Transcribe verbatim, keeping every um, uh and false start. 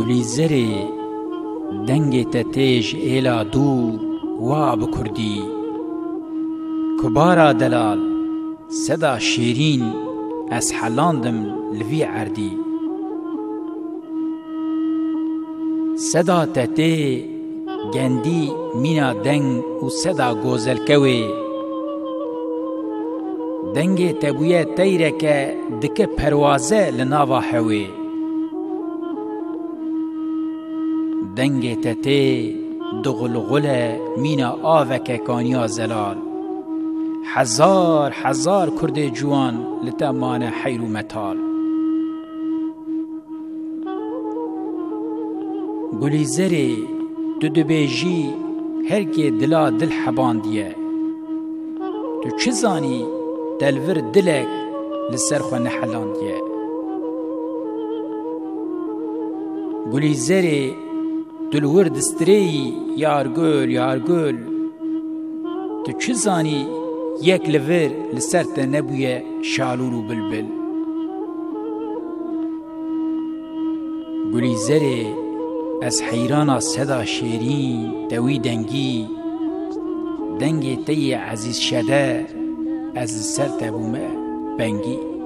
Gulîzerê, dengê te tê ji êla dû wa bi kurdî. Kubara delal, seda şêrîn, ez helandim li vî erdî. Seda te tê gendî mîna deng û seda gozelkewê. Dengê te bûye teyreke dike perwaze li nava hewê. Dengê te tê dixulxule mîna aveke kaniya zelal. Hezar hezar kurdê ciwan li te mane heyr û metal. Gulîzerê, tu dibêjî herkê dila dil hebandiye. Tu çi zanî te li vir dilek li ser xwe nehelandiye? Gulîzerê, tu li wir distirêyî, yar gul, yar gul. Tu çi zanî yek li vir li ser te nebûye şalûr û bilbil? Gulîzerê, ez heyrana seda şêrîn te wî dengî. Dengê te yê ezîz şede, ez li ser te bûme bengî.